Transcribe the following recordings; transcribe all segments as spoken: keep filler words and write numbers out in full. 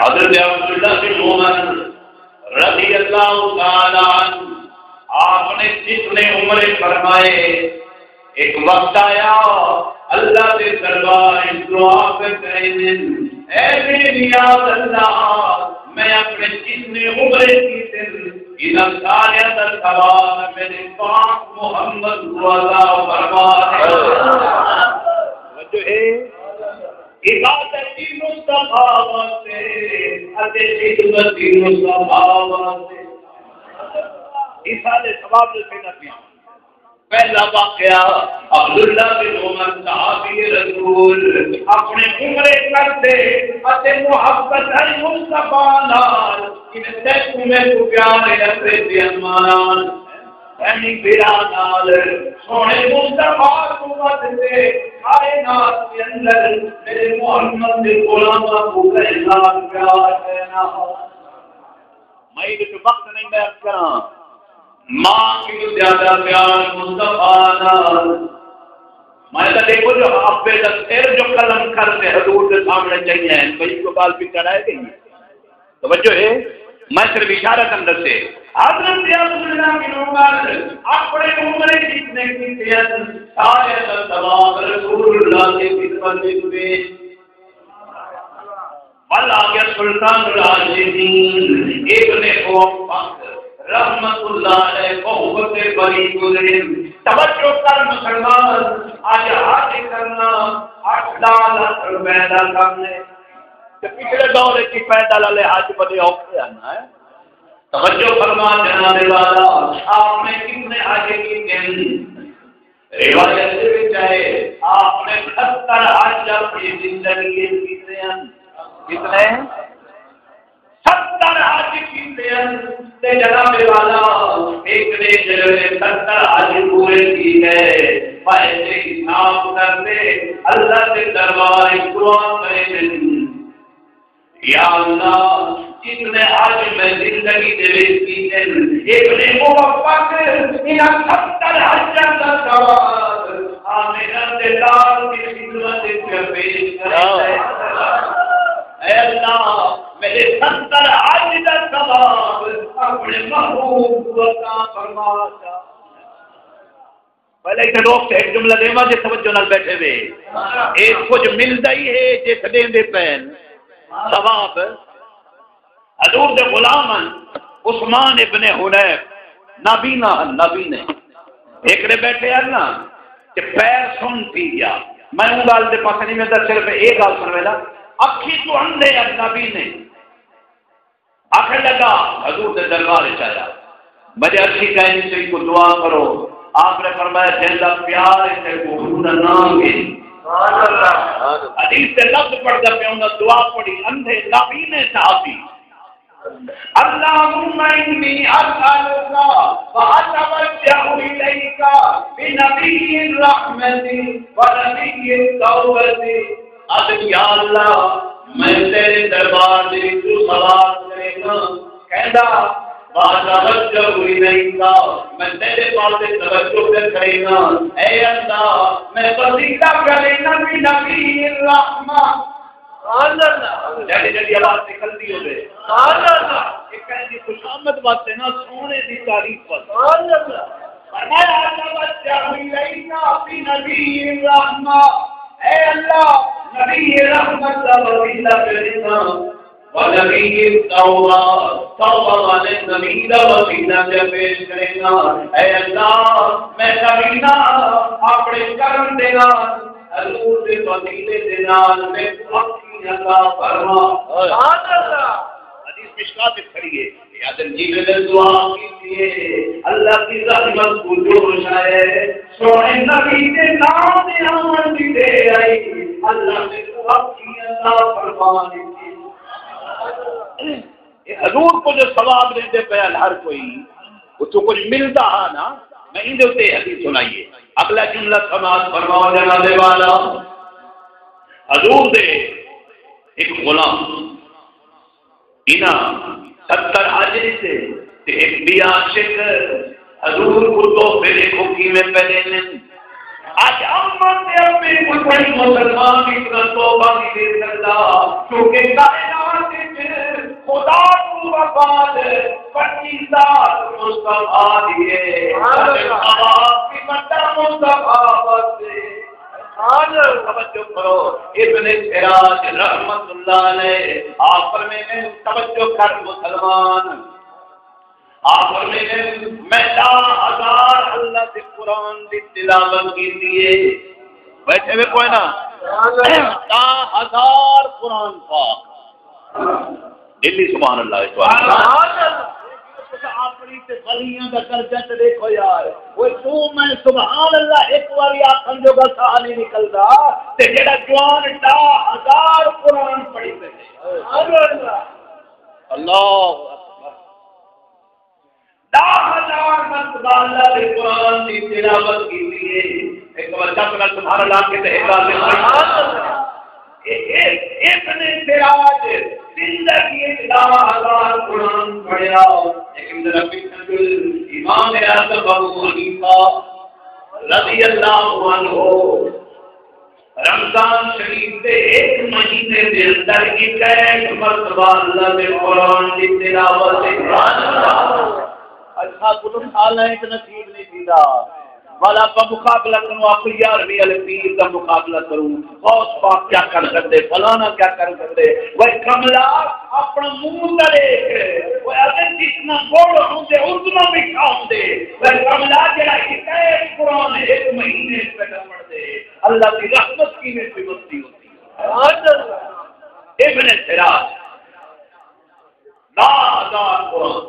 حضرت عبداللہ بن عمر رضی اللہ تعالی عنہ، آپ نے جتنے عمرے فرمائے، ایک وقت آیا، اللہ دے دربار وچ دعا پہ کرے نے، اے بے نیاز اللہ، میں اپنے جتنے عمرے کیتے، انہاں ساریاں دا ثواب میرے پاک محمد کو عطا فرما دے۔ توجہ ہے؟ عبادت مصطفیٰ واسطے اتے خدمت مصطفیٰ واسطے۔ ایصال ثواب دے سینا پیاں۔ پہلا واقعہ، عبداللہ بن عمر صحابی رسول اپنے عمرے کردے اتے محبت المصطفیٰ نال، جویں تیکوں میکوں پیار ہے اپنے دے اماں نال، بھینی بھرا نال، سوہݨے مصطفیٰ کوں ودھ تے کائنات دے اندر میرے محمد دے غلاماں کوں کائنات پیار ہے نا۔ میں ایندے وچ وقت نہیں میں عرض کراں، ماں کنوں زیادہ پیار مصطفیٰ نال۔ میں تاں ݙیکھو جو ابے دا سر جو قلم کر تے حضور دے سامݨے چاہیے ہیں، بھئی کو ڳالھ پچھاڑ آئے گئی۔ توجہ ہے، میں صرف اشارہ کن ݙسے۔ حضرت عبداللہ بن عمر اپݨے عمرے جتنے کیتے ہیں، سارے دا ثواب رسول اللہ دی خدمت وچ پیش۔ ول آ ڳیا سلطان العاشقین ابن موفق رحمت اللہ علیہ، بہت بری گزرے۔ توجہ کر مسلمان، اڄ حج کرنا اٹھ ݙاہ لکھ روپے دا کم ہے۔ تے پچھلے دور وچ پیدل والے حج بڑے اوکھے ہن، ہیں؟ توجہ فرما جناب والا، آپ نے کتنے حج کیتے ہیں؟ روایت دے وچ ہے، آپ نے ستر حج اپݨی زندگی وچ کیتے ہیں۔ کتنے؟ ستر حج کیتے ہیں۔ تے جناب والا، ایک نے جڑے ستر حج پورے کیتے، میں حساب کر تے اللہ دے دربار وچ دعا کرے۔ یا اللہ، جتنے حج میں زندگی دے وچ کیتے، ابن موفق انہاں ستر حجاں دا ثواب آمنہ دے لال دی خدمت وچ پیش کرے۔ اے اللہ، میرے ستر حج دا ثواب اپݨے محبوب کوں عطا فرما۔ پہلے اتنے روک تے ایک جملہ ݙیواں جے توجہ نال ٻیٹھے وے۔ اے کجھ ملدا ہی ہے جے ݙیندے پئن۔ ثواب حضور دے غلام ہن، عثمان ابن حنیف، نابینا ہن، نابینے۔ ہکڑے ٻیٹھے ہن نا، تے پیر سن تھی ڳیا۔ میں اوں ڳالھ دے پاسے نہیں ویندا، صرف اے ڳالھ سݨ ویندا۔ اکھیں توں اندھے ہن، نابینے۔ آکھݨ لڳا، حضور دے دربار وچ آیا، میݙے اکھیں کائنی، تیکوں دعا کرو۔ آپ نے فرمایا، جیندا پیار ہے تیکوں، حضور دا نام ہے۔ سبحان اللہ۔ حدیث دے لفظ پڑھدا پیا، انہاں دعا پڑھی، اندھے نابینے صحابی۔ اللہم انی اسألک و اتوجہ الیک بنبی الرحمۃ و نبی التوبۃ۔ آکھن، یا اللہ، میں تیرے دربار دے وچ سوال کرینداں، کہندا، واتوجہ الیک، میں تیرے پاسے توجہ پیا کرینداں۔ اے اللہ، میں وسیلہ کرینداں بنبی الرحمۃ۔ سبحان اللہ۔ جیڑھی جیڑھی آواز نکلدی ہووے۔ سبحان اللہ۔ اے کہیں دی خوشامد واسطے نہ، سونے دی تعریف واسطے۔ سبحان اللہ۔ فرمایا، توجہ الیک بنبی الرحمۃ، اے اللہ، نبی رحمت دا وسیلہ پیا ݙینداں، و نبی التوبہ، توبہ والے نبی دا وسیلہ پیا پیش کرینداں۔ اے اللہ، میں نبی نہ، اپݨے کرم دے نال، حضور دے وسیلے دے نال میکوں اکھیں عطا فرما۔ سبحان اللہ۔ حدیث مشکات وچ کھڑی ہے۔ آدم جی نے دعا کیتی ہے، اللہ دی رحمت کوں جوش آیا ہے، سوہݨے نبی دے نام دے آوݨ دی دیر آئی، اللہ نے کوں اکھیں عطا فرما ݙتی۔ اے حضور کوں جو ثواب ݙیندے پئے ہن ہر کوئی، اتھوں کجھ ملدا ہا نا، میں ایندے اتے حدیث سݨائی ہے۔ اڳلا جملہ سماعت فرماؤ جناب والا، حضور دے ہک غلام انہاں ستر حج ݙتے تے ہک ٻیا عاشق حضور کوں تحفے ݙیکھو کیویں پئے ݙیندن۔ اڄ اماں تے ابے کوں کوئی مسلمان وی اتنا تحفہ نہیں ݙے سڳدا، کیونکہ کائنات وچ پٹی ذات مصطفیٰ دی ہے۔ سبحان اللہ۔ ثواب بھی بندہ مصطفیٰ بس ہے۔ سبحان اللہ۔ توجہ کرو، ابن سراج رحمت اللہ علیہ آپ فرمیندے، توجہ کر مسلمان، آپ فرمیندے، میں ݙاہ ہزار اللہ دے قرآن دی تلاوت کیتی ہے۔ بیٹھے ہوئے کوئی نہ؟ ݙاہ ہزار قرآن پاک۔ دلی سبحان اللہ اچ پڑھ۔ اپݨی تے ولیاں دا درجہ تے ݙیکھو یار۔ اوئے توں میں سبحان اللہ ہک واری آکھݨ جوڳا ساہ نہیں نکلدا، تے جیڑھا جوان ݙاہ ہزار قرآن پڑھی بیٹھے۔ اللہ اکبر۔ ݙاہ ہزار مرتبہ اللہ دے قرآن دی تلاوت کیتی ہے۔ ہک واری ݙک نال سبحان اللہ آکھے تے ہک ڳالھ تے سبحان اللہ۔ اے، اے، ابن سراج زندگی اچ ݙاہ ہزار قرآن پڑھیا۔ لیکن ذرا پچھے چل، امام اعظم ابو حنیفہ رضی اللہ عنہ رمضان شریف دے ہک مہینے دے اندر اکہٹھ مرتبہ اللہ دے قرآن دی تلاوت ہے۔ اچھا، کجھ سالاں اچ نصیب نہیں تھیندا۔ ولا اپݨا مقابلہ کروں، آکھو یار، وی علی پیر دا مقابلہ کروں، غوث پاک کیا کر سڳدے، فلانا کیا کر سڳدے۔ وے کملا، اپݨا منہ تے ݙیکھ، وے اگر جتنا گڑ ہوندے، اتنا میٹھا ہوندے۔ وے کملا، جیڑھا ہدایت قرآن ہک مہینے اچ بیٹھا پڑھدے، اللہ دی رحمت کیویں پئی وسدی ہوندی ہے۔ ابن سراج، ݙاہ ہزار قرآن،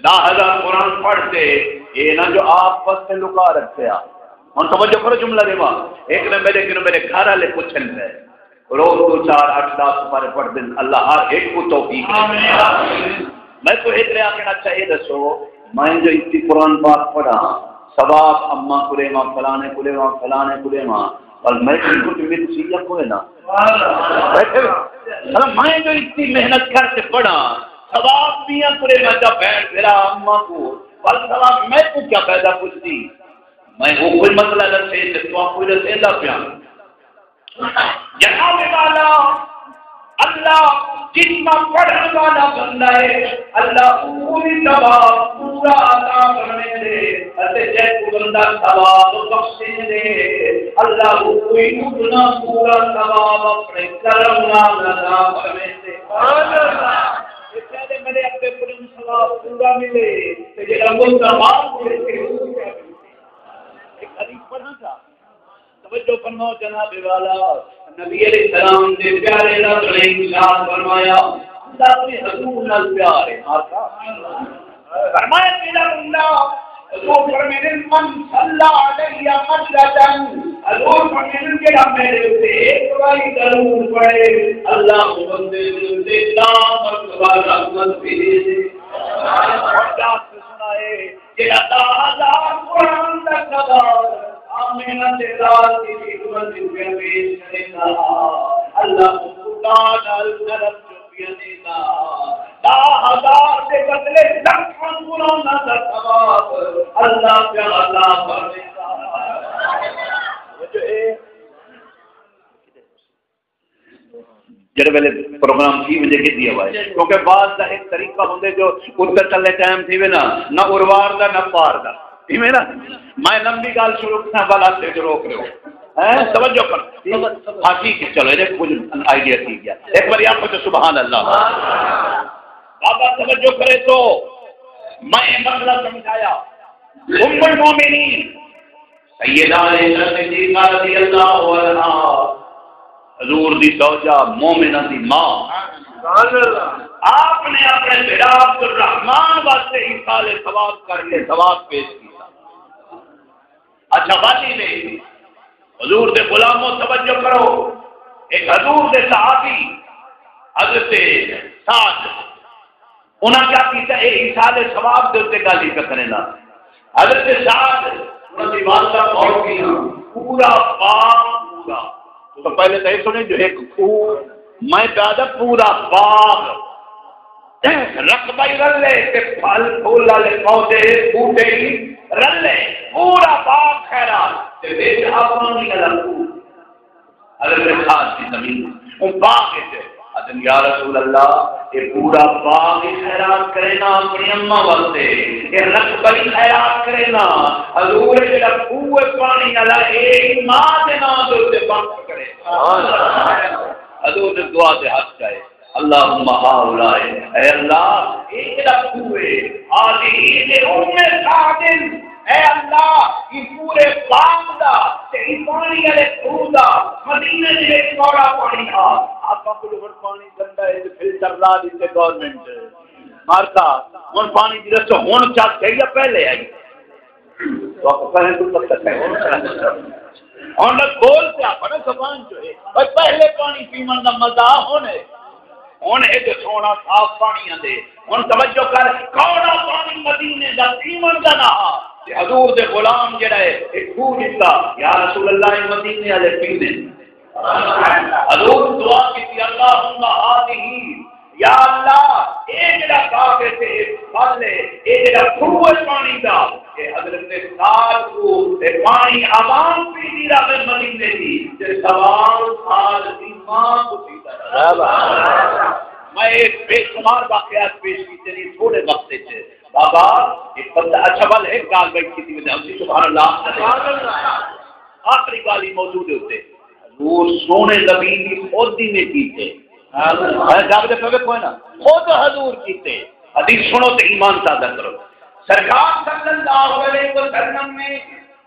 ݙاہ ہزار قرآن پڑھ تے، اے نہ جو آپ واسطے لکا رکھیا۔ ہݨ توجہ کرو جملہ دے، ماں ہک نے میݙے کنوں میݙے گھر والے پچھن پئے، روز دو چار، اٹھ، ݙاہ سپارے پڑھدن، اللہ ہر ہک کوں توفیق ݙے۔ آمین۔ میں کوئی ہک نے آکھن، اچھا اے ݙسو، میں جو اتی قرآن پاک پڑھاں، ثواب اماں کوں ݙیواں، فلانے کوں ݙیواں، فلانے کوں ݙیواں، پر میں کوں کجھ ملسی یا کوئی نہ؟ بیٹھے ہوئے۔ مطلب، میں جو اتی محنت کر کے پڑھاں، ثواب میاں کوں ݙیواں، بھیݨ بھرا اماں کوں، پر ثواب میں کوں کیا فائدہ پڄدی؟ میں او کوئی مسئلہ ݙسے تے تہاکوں ݙسیندا پیاں۔ جناب والا، اللہ جتنا پڑھن والا بندہ ہے، اللہ اوکوں وی ثواب پورا عطا فرمیندے، اتے جیکوں بندہ ثواب بخشیندے، اللہ اوکوں وی اتنا پورا ثواب اپݨے کرم نال عطا فرمیندے۔ سبحان اللہ۔ اے کہندے میݙے اڳے پورا ثواب پورا ملے، تے جیڑھا مصطفیٰ کوں ݙیکھے، اوکوں کیا ملے؟ ایک حدیث پڑھاں تھا۔ توجہ فرماؤ جناب والا، نبی علیہ السلام دے پیارے رب نے ارشاد فرمایا، اللہ اپنے حضور نال پیار ہے۔ آقا فرمایا، میرا بندہ، حضور فرمیندے، من صلی علی مرۃ، حضور فرمیندے، جیڑھا میرے اُتے ایک واری درود پڑھے، اللہ او بندے دے اُتے ݙاہ مرتبہ رحمت بھیجے۔ اور کیا سنائے؟ جیڑھا ݙاہ ہزار قرآن دا ثواب آمنہ دے لال دی خدمت وچ پیش کریندا ہا، اللہ اونکوں ݙاہ نال نرم جو پیا ݙیندا ہا۔ ݙاہ ہزار دے بدلے لکھاں قرآناں دا ثواب اللہ پیا عطا فرمیندا ہا۔ جو اے جیڑھے ویلے پروگرام تھی ونڄے گھدی آواز، کیونکہ بعض دا ایک طریقہ ہوندے جو اتر تلے ٹائم تھی وے نا، نہ اروار دا نہ پار دا، ایویں نا؟ میں لمبی ڳالھ شروع کراں، ول ہتھ جو روک ݙیو۔ ہیں؟ توجہ کر۔ ہاں، ٹھیک ہے، چلو، ایک کچھ آئیڈیا تھی گیا۔ ایک بار آپ کو سبحان اللہ۔ بابا توجہ کرے تو میں مسئلہ سمجھایا۔ ام المومنین سیدہ عائشہ صدیقہ رضی اللہ عنہا، حضور دی زوجہ، مومنہ دی ماں، سبحان اللہ۔ آپ نے اپنے بھرا عبدالرحمان واسطے ایصال ثواب کر کے ثواب پیش کیتا۔ اچھا، والی نے حضور دے غلاموں توجہ کرو، ایک حضور دے صحابی حضرت سعد، انہاں کیا کیتا؟ اے ایصال ثواب دے اُتے ڳالھ ہی پیا کریندا۔ حضرت سعد، انہاں دی والدہ فوت تھیاں، پورا باغ، پورا، تو پہلے تو اے سݨے جو ہک کھوہ، میں پیا آہدا پورا باغ، رقبہ ہی رلے تے پھل پھول والے پودے، بوٹے ہی رلے، پورا باغ خیرات، تے وچ آپاں دی الگ کھوہ۔ حضرت سعد دی زمین، اوں باغ وچ آدھن، یا رسول اللہ، اے پورا باغ ہی خیرات کرینا اپنی اماں واسطے، اے رقبہ ہی خیرات کرینا۔ حضور، اے جڑا کھوہ پانی والا، اے ہی ماں دے نام دے اتے وقف کرے۔ حضور نے دعا دے ہتھ چائے، اللہم ہؤلاء، اے اللہ، اے جڑا کھوہ ہے، ہذہ من سعد، اے اللہ، اے پورے باغ دا تے اے پانی والے کھوہ دا، مدینے دے وچ کوڑا پانی ہا۔ آپاں کوں ہݨ پانی گندا ہے تے فلٹر لا ݙتے گورنمنٹ مارتا، ہݨ پانی دی رسو ہݨ چل گئی یا پہلے آئی؟ تو آپ کہیں تو تک ہے۔ ہݨ بول تے آپ نا زبان جو ہے، بھئی پہلے پانی پیوݨ دا مزہ ہݨ ہے۔ ہݨ اے جو سوہݨا صاف پانی آندے، ہݨ توجہ کر، کوڑا پانی مدینے دا پیوݨ دا نہ ہا۔ تے حضور دے غلام جڑا ہے، اے کھوہ ݙتا، یا رسول اللہ، اے مدینے والے پیندے۔ حضور دعا کیتی، اللہم ہذہ، یا اللہ، اے جڑا باغ ہے تے اے پھل ہے، اے جڑا کھوہ ہے پانی دا، اے حضرت سعد کوں اے پانی عوام پیندی رہے مدینے دی، تے ثواب سعد دی ماں کوں تھیندا رہے۔ میں اے بے شمار واقعات پیش کیتے نے تھوڑے وقت وچ۔ بابا، اے بندہ، اچھا، ول ہک ڳالھ میں کیتی وجہ، سبحان اللہ۔ آخری ڳالھ ہی موضوع دے اتے۔ حضور سوہݨے نبی دی خود ہی نے کیتے۔ اے جب دے پوے کوئی نہ، خود حضور کیتے۔ حدیث سنو تے ایمان تازہ کرو۔ سرکار صلی اللہ علیہ وسلم نے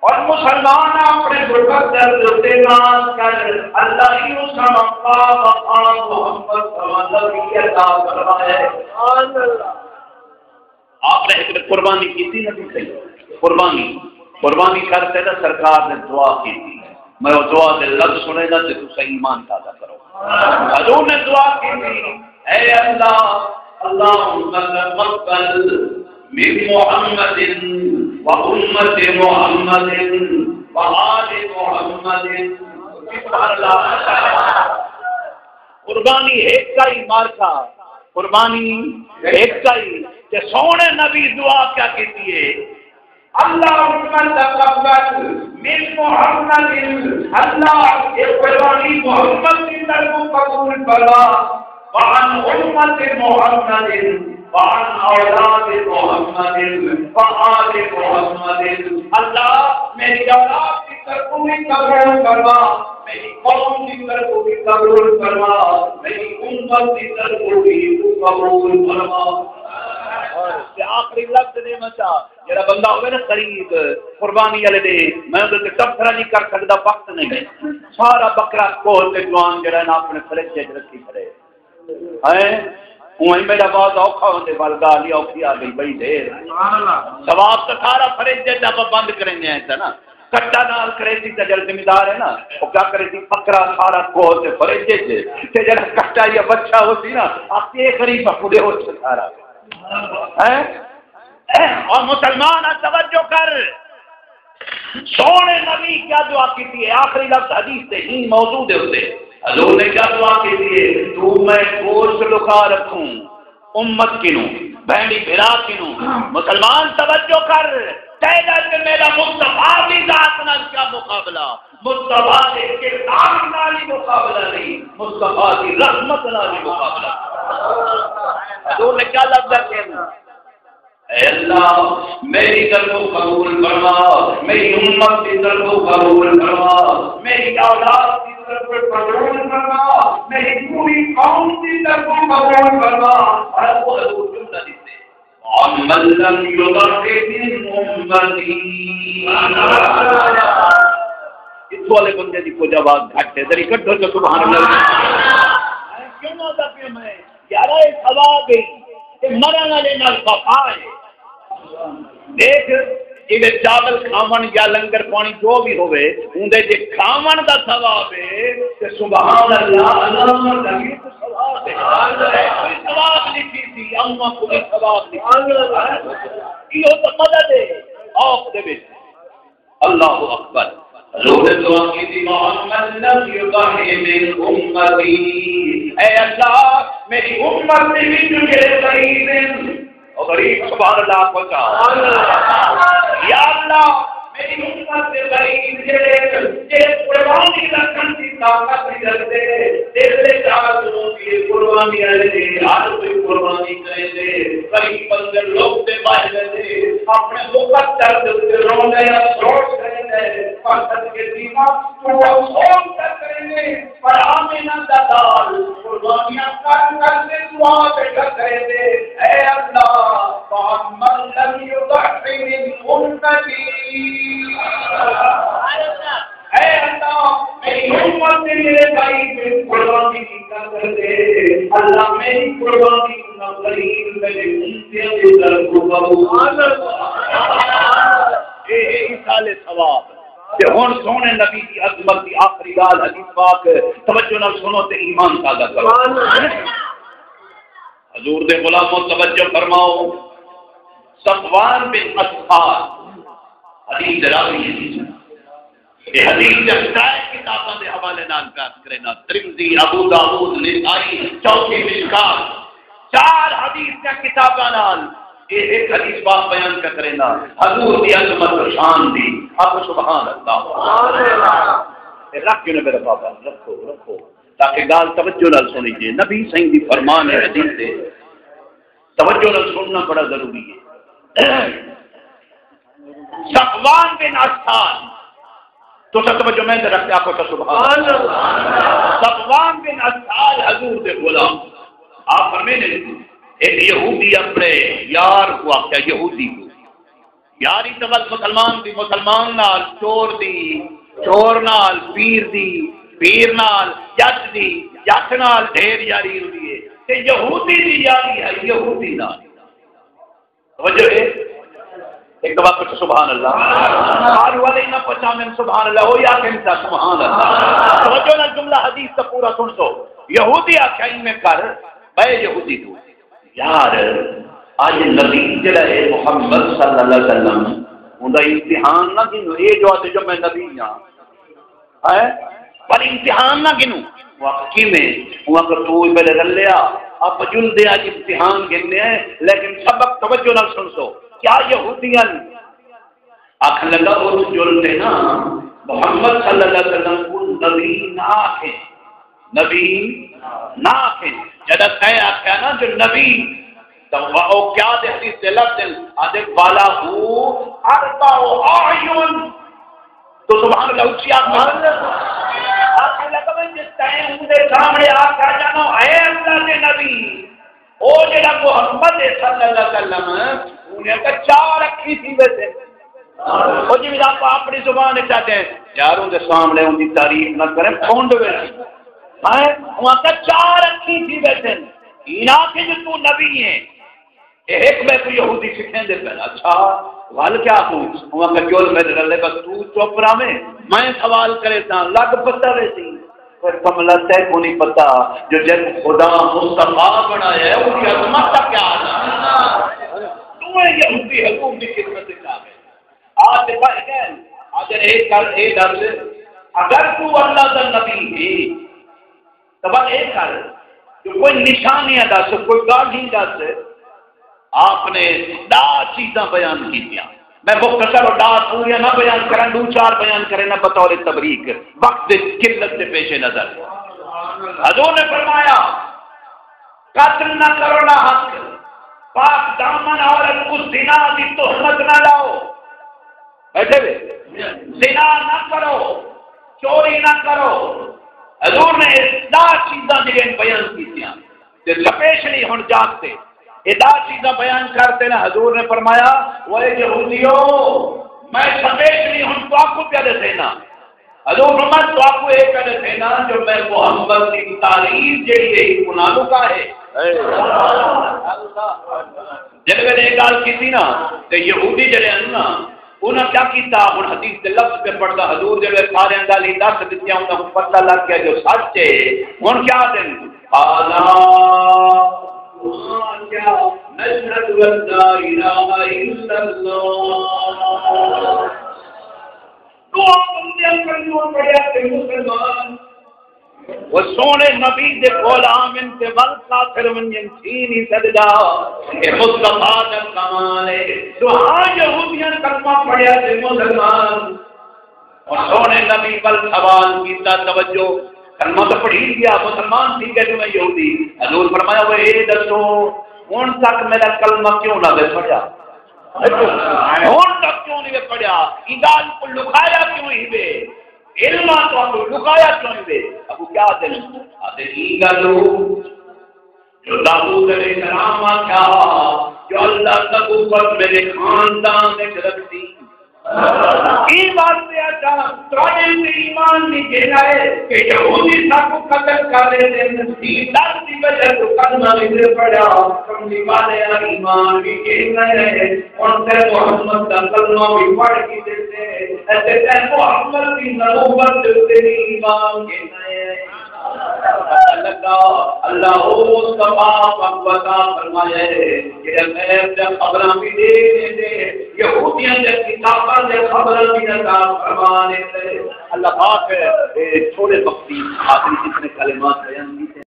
اور مسلمان اپنے غربت درد تے ناز کر، اللہ ہی اس کا مقام، مقام محمد صلی اللہ علیہ وسلم عطا فرمائے۔ سبحان اللہ۔ آپ نے ہک قربانی کیتی نبی سئیں، قربانی، قربانی کر تے نا سرکار نے دعا کیتی۔ میں او دعا دے لفظ سݨینداں تے تساں ایمان تازہ کرو۔ حضور نے دعا کیتی، اے اللہ، اللہم تقبل من محمد و امت محمد و آل محمد۔ سبحان اللہ۔ قربانی ہک ہی مارکا، قربانی ہک ہی۔ تے سوہݨے نبی دعا کیا کیتی ہے؟ اللہم تقبل من محمد، اللہ اے قربانی محمد دی طرفوں قبول فرما، وعن امت محمد، وعن اولاد محمد، وآل محمد۔ اللہ میری اولاد دی طرفوں وی قبول فرما، میری قوم دی طرفوں وی قبول فرما، میری امت دی طرفوں وی قبول فرما۔ تے آخری لفظ نعمت دا، جڑا بندہ ہوئے نا غریب، قربانی والے ݙینہہ، میں اودے تے تبصرہ نہیں کر سکدا، وقت نہیں ہے۔ سارا بکرا کوہ تے جوان جڑا ہے نا اپݨے فریج وچ رکھی کھڑے۔ ہیں؟ اونہی میݙا وعدہ اوکھا ہوندے، ول ڳالھ ہی اوکھی آ ڳئی، بئی دیر۔ سبحان اللہ۔ ثواب تاں سارا فریج دا ڈبہ بند کریندے ہیں تے نا۔ کٹا نال کریسی تے جڑا ذمہ دار ہے نا، او کیا کریسی؟ بکرا سارا کوہ تے فریج وچ، تے جڑا کٹا یا بچہ ہوسی نا، آ کے غریب پورے ہو سارا۔ ہیں؟ اور مسلمان، توجہ کر، سوہݨے نبی کیا دعا کیتی ہے؟ آخری لفظ حدیث دے ہی موضوع دے اتے۔ حضور نے کیا دعا کیتی ہے؟ تو میں گوشت لکا رکھوں، امت کنوں، بھینڑی بھرا کنوں۔ مسلمان، توجہ کر، تیرا تے میرا مصطفیٰ دی ذات نال کیا مقابلہ؟ مصطفیٰ دے کردار نال ہی مقابلہ نہیں، مصطفیٰ دی رحمت نال ہی مقابلہ۔ حضور نے کیا لفظ رکھے؟ اے اللہ، میری طرفوں قبول فرما، میری امت دی طرفوں قبول فرما، میری اولاد دی طرفوں قبول فرما، میری پوری قوم دی طرفوں قبول فرما۔ اور وہ حضور جملہ دیتے، ومن لم يبرئ من امتی۔ اتھوں والے بندے دی کجھ آواز گھٹ ہے، ذرا کڈھو جو سبحان اللہ۔ کیوں نہ آندا پیا میں؟ یارا، اے ثواب ہے، اے مرݨ والے نال وفا ہے۔ ݙیکھ، جیویں چاول کھاوݨ یا لنگر پاݨی جو وی ہووے، اوندے جے کھاوݨ دا ثواب ہے، تے سبحان اللہ، اللہ دا وی ثواب ہے۔ کوئی ثواب لکھی سی، اماں کوئی ثواب لکھی سی۔ ایہو تاں مدد ہے، اوکھ دے وچ۔ اللہ اکبر۔ حضور نے دعا کیتی، ومن لم يبرئ من امتی، اے اللہ، میری امت دے وچ جڑے غریب ہیں، او غریب، سبحان اللہ، پہنچا۔ یا اللہ، میری امت دے غریب جڑے، جڑے قربانی رکھݨ دی طاقت نہیں رکھدے، دل وچ آرزو ہوندی ہے قربانی والے دی، ہر کوئی قربانی کریندے، غریب بندے لوک تے بھڄ ویندے، اپݨے مقدر دے اتے روندے، افسوس کریندے، پر صدقے دیواں، توں افسوس کر کریندے، پر آمنہ دا لال قربانیاں کر کر کے دعا تے کر کریندے، اے اللہ، فمن لم یضح من امتی۔ اے اللہ، میری امت دے میرے بھائی، میری قربانی نہیں کر سکدے۔ اللہ، میری قربانی کوں نہ غریب، میرے امتیاں دے در کوں قبول۔ اے، اے ایصال ثواب۔ تے ہݨ سوہݨے نبی دی عظمت دی آخری ڳالھ، حدیث پاک، توجہ نال سݨو تے ایمان تازہ کرو۔ حضور دے غلامو، توجہ فرماؤ، صفوان بن اسال، حدیث دے راوی ہیں۔ یہ حدیث دے ترائے کتاباں دے حوالے نال پیش کرینا، ترمذی، ابو داؤد، نسائی، چوتھی مشکات، چار حدیث دے کتاباں نال یہ ایک حدیث پاک بیان کا کرینا، حضور دی عظمت و شان دی۔ آپ سبحان اللہ۔ یہ رکھ کیوں نے میرے بابا، رکھو، رکھو۔ تاکہ ڳالھ توجہ نال سݨیجے۔ نبی سائیں دی فرمان ہے حدیث دے، توجہ نال سݨنا بڑا ضروری ہے۔ صفوان بن اسال، تساں توجہ میں تے رکھ کے آکھو تو سبحان اللہ۔ صفوان بن اسال حضور دے غلام، آپ فرمیندے، ایک یہودی اپݨے یار کوں آکھیا، یہودی کوں، یاری تے ول مسلمان دی، مسلمان نال چور دی، چور نال پیر دی، پیر نال جٹ دی، جٹ نال ڈھیر یاری ہوندی ہے۔ تے یہودی دی یاری ہے یہودی نال۔ توجہ ہے؟ ایک دفعہ کچھ سبحان اللہ۔ قالوا علینا پچا من سبحان اللہ، وہ یا کہتا سبحان اللہ۔ توجہ نال جملہ حدیث دا پورا سن سو۔ یہودی آکھیا، ایویں کر، بے یہودی تو۔ یار، اڄ نبی جڑا ہے محمد صلی اللہ علیہ وسلم، اوندا امتحان نہ گھنو۔ اے جو آتے جو میں نبی ہاں، ہیں؟ پر امتحان نہ گھنو۔ وہ کیویں؟ وہ کہ تو میرے رلیا، آپ جلدے اڄ امتحان گھننے ہیں، لیکن سبق توجہ نال سن سو۔ کیا یہودیاں آکھن لگا، او جل تے نا، محمد صلی اللہ علیہ وسلم کوں نبی نہ آکھیں، نبی نہ آکھیں۔ جݙاں تیں آکھیا نا جو نبی، تاں او کیا دے حدیث دے لفظ ہن، آدھے، وَلَهُ أَرْبَعُ أَعْيُنٍ۔ تو سبحان اللہ اچی آکھ۔ آکھن لگا، جس تیں اوندے سامنے آکھیا جانا، اے اللہ دے نبی، او جڑا محمد ہے صلی اللہ علیہ وسلم، انہیں آکھیا چار اکھیں تھی ویسے۔ او جی آپ اپݨی زبان وچ آتے ہیں، یار اوندے سامنے اوندی تعریف نہ کریں، پھنڈ ویسی۔ ہیں؟ انہیں آکھیا چار اکھیں تھی ویسے۔ اینا کہ جو تو نبی ہے۔ اے ہک میں کو یہودی سکھیندے پئے۔ اچھا، ول کیا توں؟ انہاں آکھیا، چل میرے رلے، بس توں چپ رہویں، میں سوال کرے تاں لڳ پتہ ویسی۔ پر کملا تیکوں نہیں پتہ جو جیکوں خدا مصطفیٰ بݨایا ہے، اوں دی عظمت دا کیا حال ہے؟ ݙوہیں یہودی حضور دی خدمت وچ آ ڳئے۔ آ تے بھڄ ڳئے۔ آ جے اے کر، اے ݙس، اگر توں اللہ دا نبی ہے، تاں ول اے کر جو کوئی نشانیاں ݙس، کوئی ڳالھیں ݙس۔ آپ نے ݙاہ چیزاں بیان کیتیاں۔ میں مختصر اور ݙاہ پوریاں نہ بیان کراں، ݙو چار بیان کرے نہ بطور تبریک، وقت دے قلت دے پیش نظر۔ حضور نے فرمایا، قتل نہ کرو نہ حق، پاک دامن عورت کو زنا دی تہمت نہ لاؤ۔ بیٹھے وے، زنا نہ کرو، چوری نہ کرو۔ حضور نے اے ݙاہ چیزاں جڑیاں بیان کیتیاں تے سپیشلی ہݨ جاگ تے اے ݙاہ چیزاں بیان کر تے نا حضور نے فرمایا، "اوئے یہودیو، میں سپیشلی ہݨ تہاکوں پیا ݙسینا۔" حضور فرمایا، "تہاکوں اے پیا ݙسینا جو میں محمد دی تعریف جڑی ہے، ایکوں نہ لکا ہے۔" جݙ ویلے اے ڳالھ کیتی نا، تے یہودی جڑے ہن نا، انہاں کیا کیتا؟ ہݨ حدیث دے لفظ پیا پڑھدا، حضور جڑے ساریاں ڳالھیں ݙس ݙتیاں، انہاں کوں پتہ لڳ ڳیا جو سچ ہے۔ ہݨ کیا ݙن؟ قالا، کیا نشہد ان لا الہ الا اللہ۔ دعا بندیاں کریوں پڑھیا تے مسلمان۔ وہ سونے نبی دے کول آون تے ول کافر ونجن تھی نہیں سکدا۔ اے مصطفیٰ دا کمال ہے۔ جو ہاں یہودیاں کلمہ پڑھیا تے مسلمان، اور سونے نبی ول سوال کیتا، توجہ، کلمہ تو پڑھی گیا، مسلمان تھی گئے، تمہیں یہودی۔ حضور فرمایا، وہ اے دسو، ہن تک میرا کلمہ کیوں نہ دے پڑھیا؟ ہن تک کیوں نہیں پڑھیا؟ ایں ڳالھ کو لکایا کیوں ہی وے؟ علم تو لکایا کیوں ہی وے؟ ابو کیا دل آتے، ایں ڳالھ جو داؤد علیہ السلام آکھیا جو اللہ نبوت میرے خاندان وچ رکھتی۔ ایں واسطے آکھیا، تہاݙے تے ایمان نہیں گھن آئے کہ یہودی ساکوں قتل کر ݙیندن۔ ایں ڈر دی وجہ توں کلمہ نہیں پڑھیا۔ کملی والے ایمان بھی گھن آئے۔ ہݨ تے محمد دا کلمہ بھی پڑھ کے ݙسے، تے تے محمد دی نبوت تے ایمان گھن آئے۔ اللہ، اللہ او مصطفیٰ پاک عطا فرمایا ہے، جڑا غیب دے خبراں بھی ݙے ݙیندے، یہودیاں دے کتاباں دے خبراں بھی عطا فرما ݙیندے۔ اللہ پاک اے چھوٹے وقت دی آخری جتنے کلمات بیان کیتے